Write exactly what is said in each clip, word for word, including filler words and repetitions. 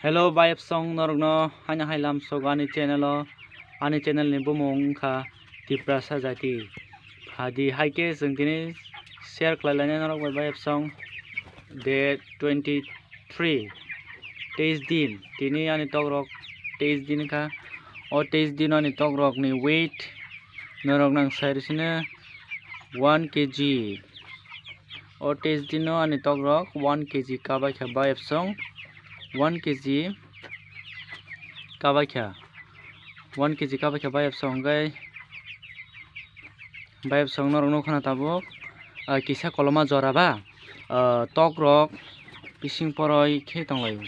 Hello, bayapsong norokno haino hai lamsok ani channel o, ani channel ni bumung wngkha Tiprasa Jati. Phadi hai khe chwng tini share khlai lainai norok bai bayapsong. Date twenty three, teis din, tini ani tokrok teis din kha. O teis din ani tokrok ni weight norok nang sai rw sino one K G. O teis dino ani tokrok one K G kabai kha bayapsong, one K G kabai kha, one K G kabai kha bayapsong hwnkhe, bayapsong norok nukha na tabuk, ah, kisa koloma jora ba, ah, tokrok bising poroi khe tonglaio,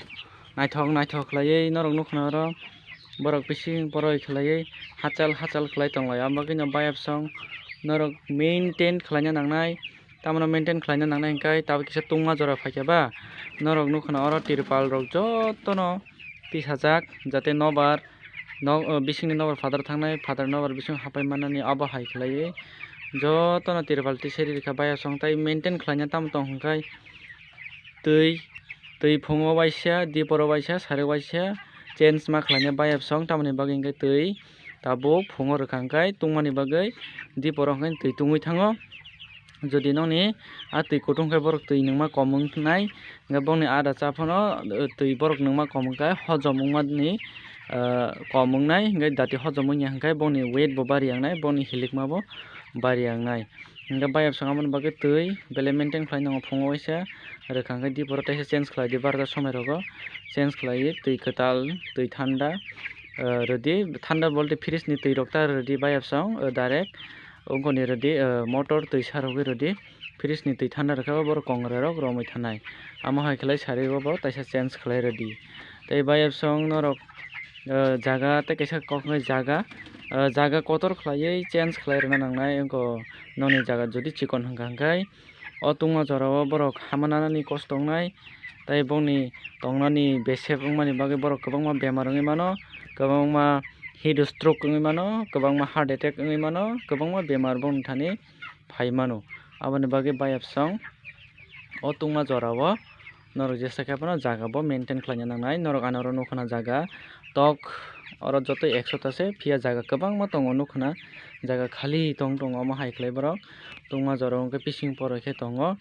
naithok naithok khlaiwi norok nukha na oro borok bising poroi khlaiwi hachal hachal khlai tonglaio, abo bagwino bayapsong norok maintain khlaina nangnai. Tamoni maintain khlaina nangnai hwnkhe tabuk kisa tungma jora phaikha ba, norok nukha na oro tirpal rok jotono tisajak, jate nobar nok, o, bisingni nobar phataro thangnai, phataro nobar bisingo hapai manani abo hai khlaiwi jotono tirpal tisari rikha bayapsong, tai maintain khlaina tamo tong hwnkhe twi, twi phungo waisa, diporo waisa, sari waisa change ma khlaina bayapsong, tamoni bagwi hwnkhe twi tabuk phungo rwkha hwnkhe tungmani bagwi diporo hwnkhe twi tungwi thango. Jodi nokni a twi kutung khe borok twi nungma kom wngnai, hwnkhe bokni ada cha phano, uh, twi borok nungma kom wngkha hojom wngmani, uh, kom wngnai, hwnkhe dati hojom wngya hwnkhe bokni weight bo bari wngnai, bokni hilikma bo bari wngnai. Hwnkhe bayapsong aboni bagwi twi belai maintain khlai nango, phungo waisa rwkha hwnkhe diporo teisa change khlai di, barota somoi rogo change khlaiwi twi kwtal, twi thanda, uh, rwdi, thanda bolte fridge ni twi rok ta rwdi bayapsong, uh, direct. Ungkoni rwdi, ah, motor twi sarogwi rwdi, fridge ni twi thanda rwkhe bo borok kongrai rok romwi thanai. Amo hai khlai sari o bo taisa change khlai rwdi. Tei bayapsong norok, ah, jaga tei kaisa kok hwnwi jaga, ah, jaga kotor khlaiwi change khlai rwna nangnai. Wngkha nokni jaga jodi chikon hwnkha hwnkhe o tungma jora o borok hama nanani kosto wngnai. Tei bongni tongnani besep wngmani bagwi borok kwbangma bemar wngwi mano, kwbangma heat stroke wngwi mano, kwbangma heart attack wngwi mano, kwbangma bemar bongni thani phai mano. Aboni bagwi bayapsong o tungma jora o norok jesa khe phano jaga bo maintain khlaina nangnai. Norok ano oro nukha na jaga tok, oro joto ekso ta se, phiya jaga kwbangma tongo nukha na, jaga khali tong tongo, omo hai khlai borok tungma jora o hwnkhe bising poroi khe tongo.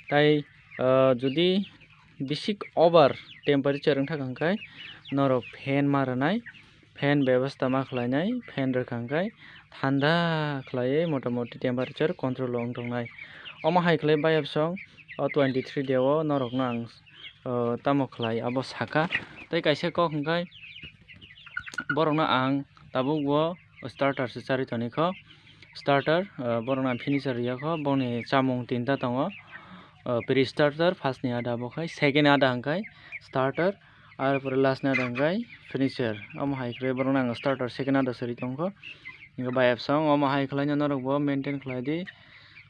Tai, ah, jodi bisik over temperature wngthak hwnkhe norok fan ma rwnai, fan bebostha ma khlainai, fan rwkha hwnkhe thanda khlaiwi motamoti temperature control o wng tongnai. Omo hai khlai bayapsong o twenty three day o norokno ang, o, tamo khlai abo saka. Tei kaisa kok hwnkhe borokno ang tabuk bo starter se charwi toni kho. Starter, o, borokno ang finisher rwya kho, boni chamung tinta tongo. O, pre starter first ni ada bo khai, second ada hwnkhe starter, ar pore last ni ada hwnkhe finisher. Omo hai khe borokno ang starter second ada se rwi tongkho. Hwnkhe bayapsong omo hai khlaino norok bo maintain khlai di.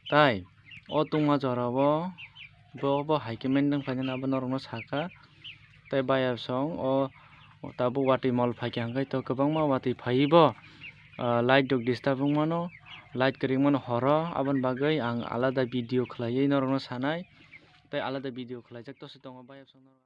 Tai o tungma jora o bo, bo, bo hai khe maintain khlainani abo norokno saka. Tei bayapsong o tabuk watwi mol phaikha hwnkhe to kwbangma watwi phaiwi bo, ah, light rok disturb wng mano, light kwrwi wng mano horo, aboni bagwi ang alada video khlaiwi norokno sanai. Tei alada video khlaijak to se tongo bayapsong norok.